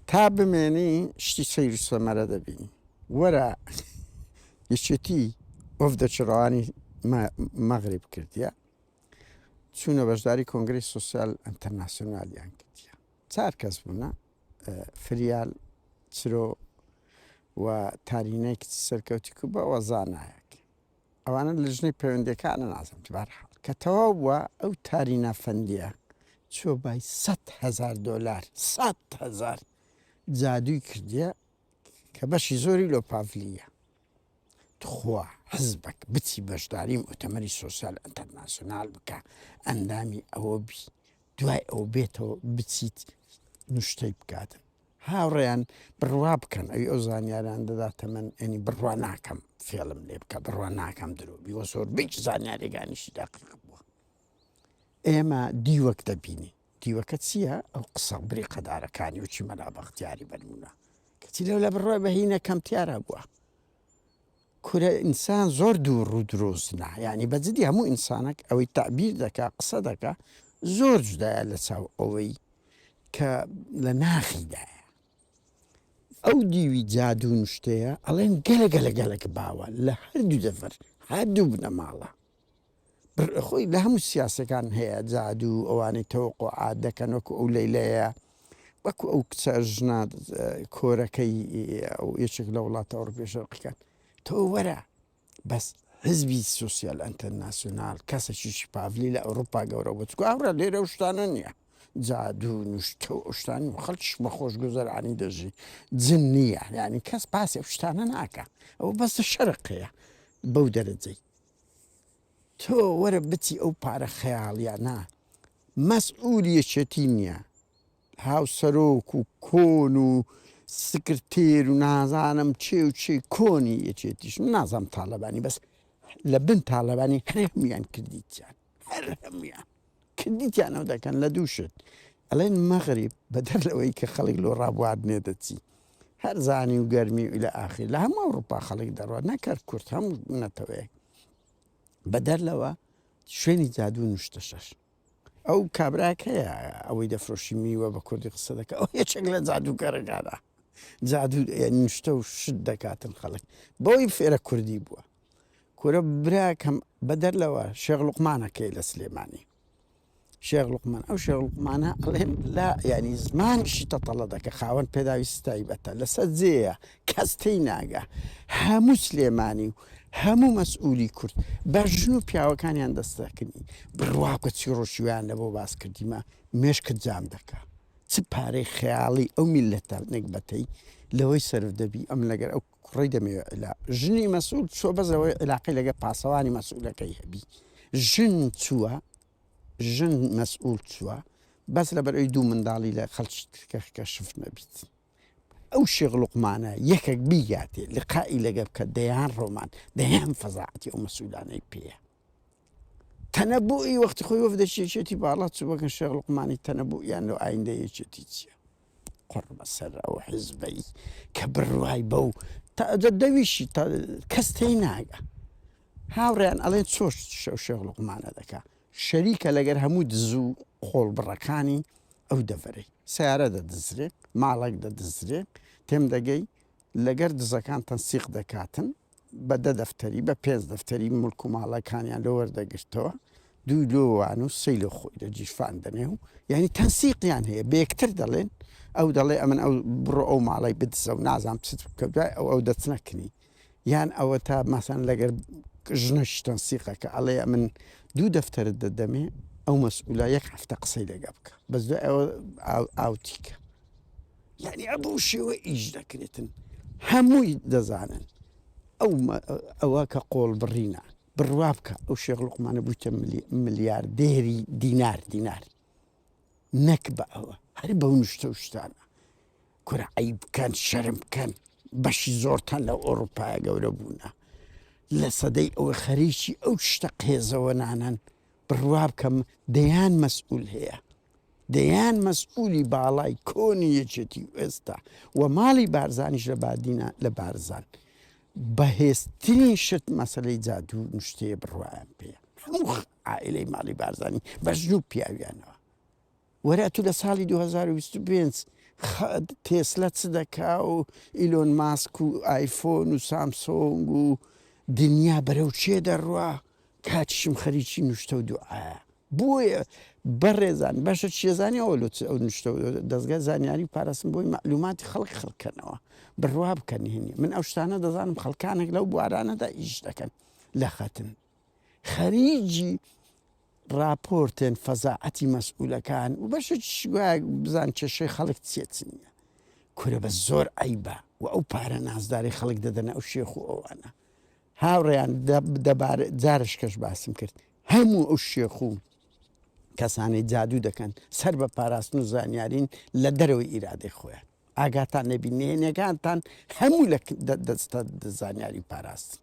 تا بمێنی شتی سەیر و سەمەرە دەبینی. وەرە یەکێتی وەفدەکی ڕەوانی مەغریب کردیە چوونە بەشداری کۆنگرەی سۆسیال ئەنتەرناسیۆنالیان کردیە چار کەس بوونە فریال چرۆ و تارینەی کچی سەرکەوتی کوبە وە زانایەک ئەوانە لژنەی پەیوەندیەکانە نازم بەرحاڵ کە تەواو بووە ئەو تارینا فەندیە چوە بای 100 هەزار دۆلار 100 هەزار جادووی کردیە کە بەشی زۆری لۆ پاڤلیە تخوا حزبەک بچی بەشداری موتەمەری سۆسیال ئەنتەرناسیۆنال بکە ئەندامی ئەوە بی دوای ئەوە بێتەوە بچیت نوشتەی بکاتن هاوڕێیان بڕوا بکەن ئەوی ئەو زانیاران دەداتە من ئەنی بڕوا ناکەم فێڵم لێ بکە بڕوا ناکەم درۆ بی وە زۆربەی زانیارەکانیشی دەقیق بووە ئێمە دیوەک دەبینین دیوەکە چییە ئەو قسە بریقەدارەکانی وچی مەلا بەختیاری بەنمونە کەچی لەو لە بڕوا بە هینە کەمتیارە بووە کورە ئینسان زۆر دوو ڕوو درۆزنە یعنی بە جدی هەموو ئینسانەک ئەوەی تەعبیر دەکا قسە دەکا زۆر جودایە لە چاو ئەوەی کە لە ناخیدایە ئەو دیوی جادوو نوشتەیە ئەڵێن گەلە گەلە گەلەک باوە لە هەردوو دەڤەر هەردوو بنەماڵە خۆی لە هەموو سیاسەکان هەیە جادوو ئەوانەی تەوەقوعات دەکەن وەکو ئەو لەیلەیە وەکو ئەو کچە ژنە کۆرەکەی ئەو یەکێک لە وڵاتە ئەوڕوپیە شەرقیەکان تۆ وەرە بەس حزبی سوسیال ئەنتەرناسیۆنال کەسێکی پاڤلی لە ئەوروپا گەورە بوو چکو ئەوڕە لێرە و شتانە نییە جادوو نوشتە و شتان و خەڵکیش بە خۆشگوزەرانی دەژی جن نییە یعنی کەس باسی ئەو شتانە ناکە ئەوە بەس شەرقەیە بەو دەرەجەی تۆ وەرە بچی ئەو پارە خەیاڵیانە مەسئولی یەکێتی نییە هاوسەرۆک و کۆن و سکرتێر و نازانم چێ و چێ کۆنی یەکێتیش نازانم تاالبانی بەس لە بن تاالبانی هەر هەمویان کردیتیان هەر هەمویان کردیتیانەوە دەکەن لە دوو شت ئەڵێن مەغریب بەدەر لەوەی کە خەڵک لۆ ڕابواردنێ دەچی هەرزانی و گەرمی و ئیلە ئاخیر لە هەموو ئەوروپا خەڵک دەڕوات نەکەر کورد هەموو نەتەوەیەک بەدەر لەوە شوێنی جادوو نوشتە شەش ئەو کابراک هەیە ئەوەی دەفرۆشی میوە بە کوردی قسە دەکە ئەو یەکێک لە جادووگەرەکانە جادوو نوشتە و شت دەکاتن خەڵک بۆی فێرە کوردی بووە کورە براکەم بەدەر لەوە شێخ لوقمانەکەی لە سلێمانی شێخ لوقمان ئەو شێخ لوقمانە ئەڵێن لا یعنی زمانیشی تەتەڵە دەکە خاوەن پێداویستی تایبەتە لەسەر جێیە کەس تێی ناگا هەموو سلێمانی و هەموو مەسئولی کورد بە ژن و پیاوەکانیان دەستەکنی بڕوا بکە چی ڕۆشیویان لە بۆ باس کردیمە مێشکت جام دەکا چ پارەی خەیاڵی ئەو میللەتە نەگبەتەی لەوەی سەرف دەبی ئەم لەگەر ئەو کوڕەی دەمەوێ عیلا ژنی مەسئول چووە بەس ئەوەی عیلاقەی لەگەر پاسەوانی مەسئولەکەی هەبی ژن چووە ژن مەسئول چووە بەس لەبەر ئەوی دوو منداڵی لە خەڵکی کە کەشف نەبیت ئەو شێخ لوقمانە یەکێک بیگاتێ لقائی لەگە بکە دەیان ڕۆمان دەیان فەزاعەتی ئەو مەسئولانەی پێیە تەنەبوئی وەختی خۆی وەفدێکی یەکێتی باڵا چوو بەکەن شێخ لوقمانی تەنەبوئیان لۆ ئایندە یەکێتی چییە؟ قوڕ بەسەر ئەو حزبەی کە بڕوای بەو دەویشی کەس تێی ناگا هاوڕێیان ئەڵێن چۆش شەو شێخ لوقمانە دەکا شەریکە لەگەر هەموو دز و قۆڵبڕەکانی ئەو دەڤەرەی سیارە دەدزرێ ماڵێک دەدزرێ تێم دەگەی لەگەر دزەکان تەنسیق دەکاتن بە دە دەفتەری بە پێنج دەفتەری مڵک و ماڵەکانیان لۆ وەردەگرتەوە دوو لۆ وان و سێی لۆ خۆی لە گیرفان دەنێ و یعنی تەنسیقیان هەیە بە یەکتر دەڵێن ئەو دەڵێ ئەمن ئەو بڕۆ ئەو ماڵی بدزە و نازانم چت بکە دوای ئەو ئەو دەچنە کنی یان ئەوە تا مەسەن لەگەر ژنەش تەنسیقەکە ئەڵێ ئەمن دوو دەفتەرت دەدەمێ ئەو مەسئولە یەک هەفتە قسەی لەگە بکە بەس دوای ئەوە ئاوتیکە یانی ئەبەو شێوە ئیش دەکرێتن هەمووی دەزانن ئەو ئەوە کە قۆڵ بڕینە بڕوا بکە ئەو شێخ لوقمانە بوویتە ملیاردێری دینار دینار نەک بە ئەوە هەر بەو نوشتە و شتانە کورە عیب بکەن شەرم بکەن بەشی زۆرتان لە ئەوروپایە گەورە بوونە لە سەدەی ئەوە خەریکی ئەو شتە قێزەوە نانن بڕوا بکەم دەیان مەسئول هەیە دەیان مەسئولی باڵای کۆنی یەکێتی و ئێستا و ماڵی بارزانیش لە بادینان لە بارزان بەهێزترین شت مەسەلەی جادوو نوشتەیە بڕوایان پێیە هەموو عائیلەی ماڵی بارزانی بە ژن و پیاویانەوە وەرە تو لە ساڵی 2025. تێسلا چ دەکا و ئیلۆن ماسک و ئایفۆن و سامسۆنگ و دنیا بەرەو چێ دەڕوا، کاتیشم خەریکی نوشتە و دوعایە. بۆیە بەڕێزان باشە چیەزانی ئەوە لۆ ئەو نوشتە و دەزگای زانیاری و پاراستن بۆی مەعلوماتی خەڵک خڕکەنەوە بڕوا بکەن هێنی من ئەو شتانە دەزانم خەڵکانێک لەو بوارانەدا ئیش دەکەن لە خەتن خەریکی ڕاپۆرتێن فەزاعەتی مەسئولەکان و بەشێکیش گوایە بزان کێشەی خەڵک چیە چ نییە کورە بە زۆر عەیبە و ئەو پارە نازدارەی خەڵک دەدەنە ئەو شێخ و ئەوانە هاوڕێیان دەبار جارش کەش باسم کرد هەموو ئەو شێخ و کەسانەی جادوو دەکەن سەر بە پاراستن و زانیارین لە دەرەوەی ئیرادەی خۆیان ئاگاتان نەبی نهێنیەکانتان هەموو لە دەستە زانیاری پاراستن.